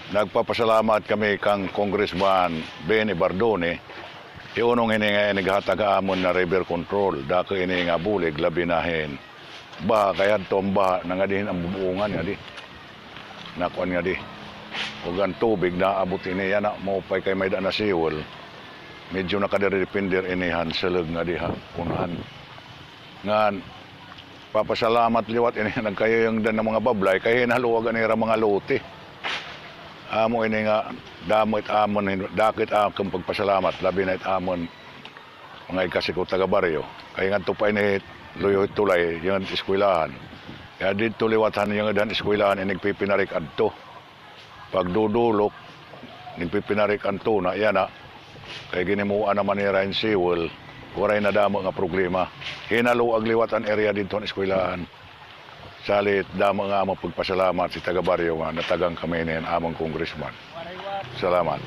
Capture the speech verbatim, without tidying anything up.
Nagpapasalamat kami kan Congressman Benny Bardone, hiunong ini nga inighatag ha amon na river control, dako ini nga bulig, labi na hin baha, kay hadto an baha, nangadi hin an bubungan ngadi. Nakuan ngadi. Ug an tubig naabot ini, yana, maupay kay may-ada na seawall. Medyo nakadepender ini han sulog ngadi ha kunhan. Ngan, papasalamat liwat ini nagkayuyungdan nga mga bablay, kay hinaluag an ira mga lote. Amo ini nga, damo it amon hin-, dako it akon pagpasalamat, labi na it amon mga igkasi ko taga-baryo. Kay ngadto pa ini luyo hit tulay, yana it eskwelahan. Kay didto liwat han yana han eskwelahan, ini nagpipinarik adto. Pagdudulok, nagpipinarik an tuna, yana. Kay ginhimuan naman nira hin seawall, waray na damo nga problema. Hinaluag liwat an area didto han eskwelahan. Salit, damo nga amon pagpasalamat hit taga-baryo nga natagan kami hin amon congressman. Salamat.